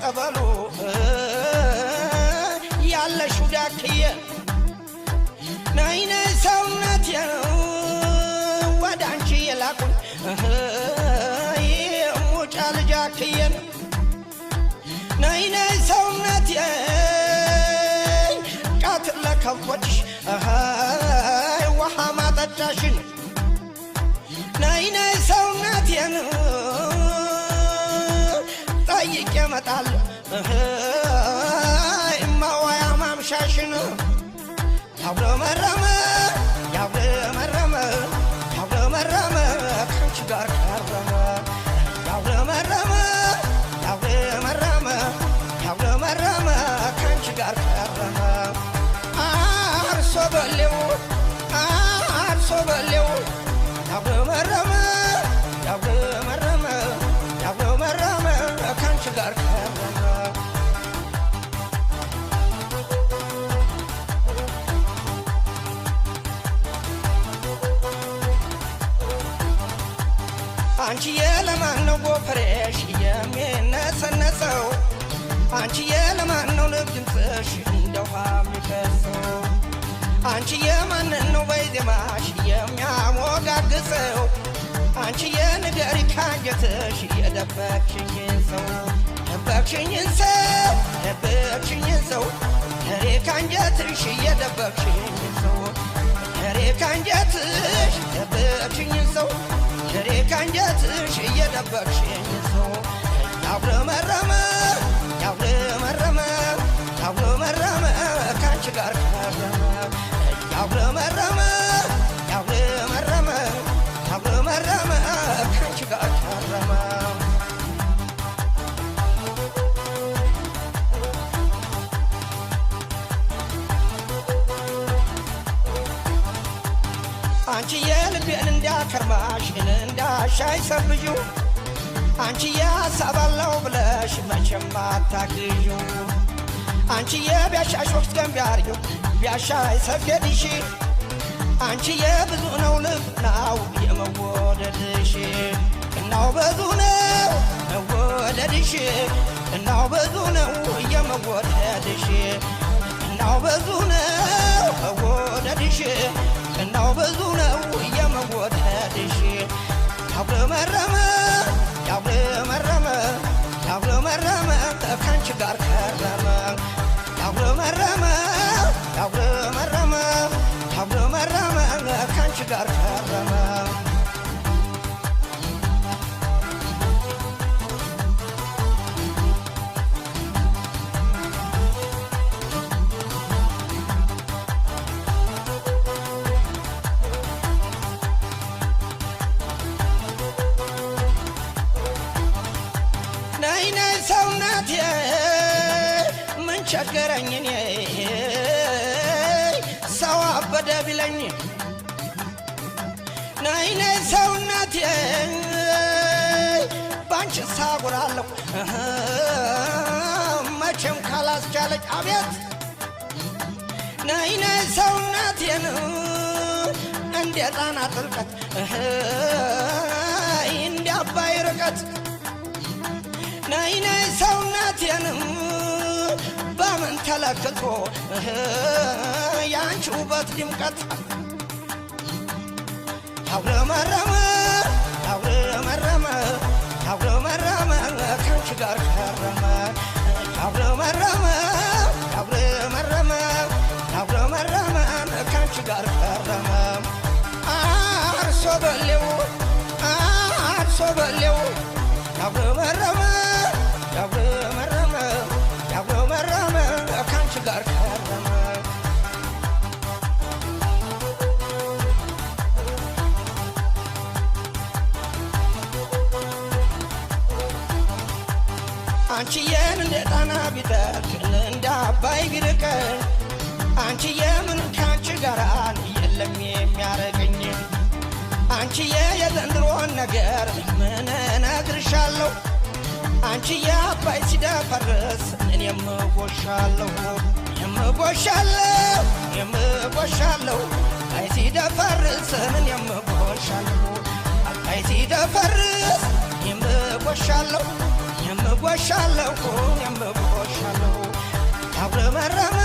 ከጸበሉ ያለሽው ዳክዬ ነይ ነይ ሰውነቴ ወደ አንቺ የላኩኝ ሙጫ ልጃክዬን ነይ ነይ ሰውነቴ ቃትር ለከብቶችሽ ውሃ ማጠጫሽን ነይ ነይ ሰውነቴን ጠይቄ እመጣለሁ እማዋያ ማምሻሽን ያጉረመረመ ያጉረመረመ ያጉረመረመ ካንቺ ጋር ከረመ ያጉረመረመ ያጉረመረመ ያጉረመረመ ካንቺ ጋር ከረመ አርሶ በሌው አርሶ በሌው ያጉረመረመ ያጉረመረመ ያጉረመረመ ካንቺ ጋር ከረመ። አንቺ የለማን ነው ጎፈሬሽ የሚነሰነሰው? አንቺ የለማን ነው ንብ ድምፅሽ እንደ ውሃ የሚፈሰው? አንቺ የማንን ነው በዜማሽ የሚያሞጋግሰው? አንቺ የንገሪ ካንጀትሽ የደበቅሽኝን ሰው፣ ደበቅሽኝን ሰው፣ ደበቅሽኝን ሰው፣ ንገሪ ካንጀትሽ የደበቅሽኝን ሰው፣ ንገሪ ካንጀትሽ ደበቅሽኝን ሰው፣ ንገሪ ካንጀትሽ እየደበቅሽኝ ሰው። ያጉረመረመ ያጉረመረመ ያጉረመረመ ካንቺ ጋር ከረመ ያጉረመረመ ያጉረመረመ ያጉረመረመ ካንቺ ጋር ከረመ። አንቺ የልቤን እንዳከርማሽን እንዳሻይ ሰብዡ፣ አንቺ ያሳባለው ብለሽ መቼም አታግዡ። አንቺ የቢያሻሽ ወቅት ገን ቢያርጊው ቢያሻይ ሰፌድሽ፣ አንቺ የብዙ ነው ልብናው የመወደድሽ፣ እናው ብዙ ነው መወደድሽ፣ እናው ብዙ ነው የመወደድሽ፣ እናው ብዙ ነው መወደድሽ፣ እናው ብዙ ነው የመወደድሽ። ያጉረመረመ ያጉረመረመ ያጉረመረመ ካንቺ ጋር ከረመ ያጉረመረመ ያጉረመረመ ያጉረመረመ ካንቺ ጋር ከረመ። ነይ ነይ ሰውነቴ ምን ቸገረኝ እኔ ሰው አበደ ቢለኝ፣ ነይ ነይ ሰውነቴ ባንቺ ሳጉራለሁ መቼም ካላስቻለች አቤት። ነይ ነይ ሰውነቴን እንደ ጣና ጥልቀት እንደ አባይ ርቀት፣ ነይ ነይ ሰውነቴን በምን ተለክቶ የአንቺ ውበት ድምቀት? ያጉረመረመ ያጉረመረመ ያጉረመረመ ካንቺ ጋር ከረመ ያጉረመረመ ያጉረመረመ ያጉረመረመ ካንቺ ጋር ከረመ። አርሶ በሌው አርሶ በሌው ያጉረመረመ ያጉረመረመ ያጉረመረመ ካንቺ ጋር ከረመ። አንቺዬን እንደ ጣና ቢጠልቅ እንደ አባይ ቢርቀኝ፣ አንቺዬ ምን ካንቺ ጋራን የለም የሚያረቀኝ። አንቺዬ የዘንድሮን ነገር ምን እነግርሻለሁ? አንቺዬ አባይ ሲደፈርስ እኔም እጎሻለሁ፣ የምጎሻለሁ፣ የምጎሻለሁ። አባይ ሲደፈርስ እኔም እጎሻለሁ፣ አባይ ሲደፈርስ የምጎሻለሁ፣ የምጎሻለሁ። እቆሻለሁ፣ እኔም እቆሻለሁ። ታጉረመረመ